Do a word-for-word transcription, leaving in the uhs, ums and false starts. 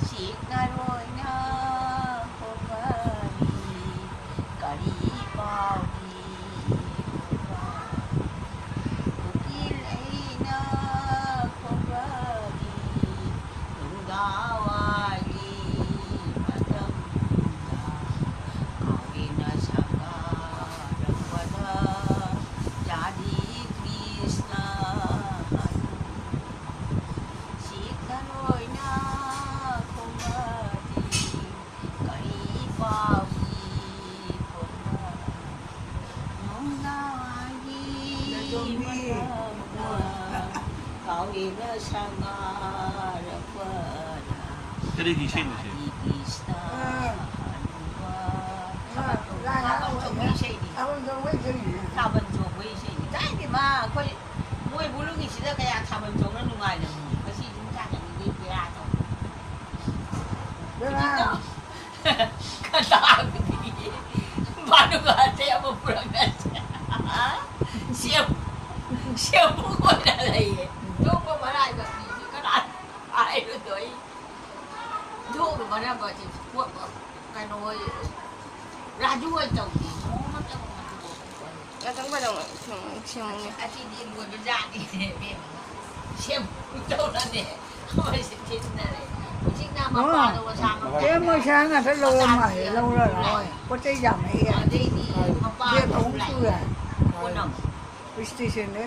ꯁꯤꯛꯅꯔꯣꯏꯅ ꯈꯣꯕꯔꯤ ꯀꯔꯤ ꯄꯥꯎꯗꯤ ꯈꯣꯕꯔꯤ ꯎꯀꯤꯜ ꯑꯩꯅ ꯈꯣꯕꯔꯤ ꯅꯨꯡꯗꯥꯡꯋꯥꯏꯒꯤ ꯃꯇꯝꯗ ꯀꯥꯎꯔꯦꯅ ꯁꯪꯒꯥꯔꯛꯄꯗ ꯌꯥꯗꯤ ꯀ꯭ꯔꯤꯁꯅ ꯁꯤꯛꯅꯔꯣꯏꯅ ꯈꯣꯕꯔꯤ ꯀꯔꯤ ꯄꯥꯎꯗꯤ ꯈꯣꯕꯔꯤ ꯅꯨꯡꯗꯥꯡꯒꯤ ꯃꯇꯝꯗ ꯀꯥꯎꯔꯦꯅ ꯁꯪꯒꯥꯔꯛꯄꯗ ꯀꯔꯤꯒꯤ ꯏꯁꯩꯅꯣ ꯁꯤ? ꯌꯥꯗꯤ ꯀ꯭ꯔꯤꯁꯅ ꯍꯅꯨꯕ ꯂꯥꯏ ꯊꯥꯕꯜ ꯆꯣꯡꯕ ꯍꯔꯥꯎꯕ ꯏꯁꯩꯅꯤ꯫ ꯊꯥꯕꯜ ꯆꯣꯡꯕ ꯏꯁꯩꯅꯤ꯫ ꯊꯥꯏꯅꯗꯤ ꯃꯥ ꯑꯩꯈꯣꯏ ꯃꯣꯏ ꯕꯨꯂꯨꯡꯒꯤꯁꯤꯗ ꯀꯌꯥ ꯊꯥꯕꯜ ꯆꯣꯡꯅ ꯅꯨꯡꯉꯥꯏꯔꯝꯃꯤ꯫ ꯉꯁꯤ ꯌꯨꯝ ꯀꯥꯟꯗꯗꯤ ꯕꯦꯔꯥ ꯇꯧꯔꯦ꯫ ꯕꯦꯔꯥ꯫ ꯍꯧꯖꯤꯛꯅ ꯀꯗꯥꯏꯗꯒꯤ ꯚꯥꯅꯨꯒꯥꯁꯦ ꯑꯃ ꯄꯨꯔꯛꯅꯁꯦ꯫ ꯁꯦꯝ-, ꯁꯦꯝꯕꯨ ꯑꯣꯏꯅ ꯂꯩꯌꯦ꯫ ꯊꯣꯛꯄ ꯃꯔꯥꯏꯕꯛ ꯐꯤꯁꯤ ꯀꯅꯥ ꯍꯥꯏꯔꯨꯗꯣꯏ? ꯊꯣꯛꯄ ꯃꯔꯥꯏꯕꯛꯁꯤ ꯀꯩꯅꯣ ꯍꯣꯏ, ꯔꯥꯖꯨ ꯍꯣꯏ ꯇꯧꯗꯦ꯫ ꯅꯣꯡꯃꯇ ꯉꯥꯛꯇꯪ ꯄꯥꯏꯔꯝꯃꯣ꯫ ꯁꯨꯝ ꯁꯦꯝꯃꯨꯅꯦ꯫ ꯑꯁꯤꯗꯤ ꯂꯣꯏꯕ ꯖꯥꯠꯅꯤ ꯏꯕꯦꯝꯃ꯫ ꯁꯦꯝ ꯇꯧꯔꯅꯦ꯫ ꯃꯣꯏꯁꯦ ꯊꯤꯟꯅꯔꯦ꯫ ꯍꯧꯖꯤꯛꯅ ꯃꯄꯥꯗꯣ ꯃꯁꯥ ꯃꯄꯥ ꯆꯦ ꯃꯣꯏꯁꯥ ꯉꯥꯛꯇ ꯂꯧꯔ ꯃꯥꯜꯂꯦ, ꯂꯧꯔ ꯂꯥꯛꯑꯣꯏ꯫ ꯄꯣꯠ ꯆꯩ ꯌꯥꯝꯃꯛꯑꯦ꯫ ꯑꯗꯩꯗꯤ ꯃꯄꯥ ꯕꯦꯒ ꯑꯍꯨꯝ ꯂꯥꯛꯑꯦ꯫ ꯄꯨꯔꯦ꯫ ꯄꯨꯟꯅ꯫ ꯏꯁꯇꯦꯁꯟꯗ꯫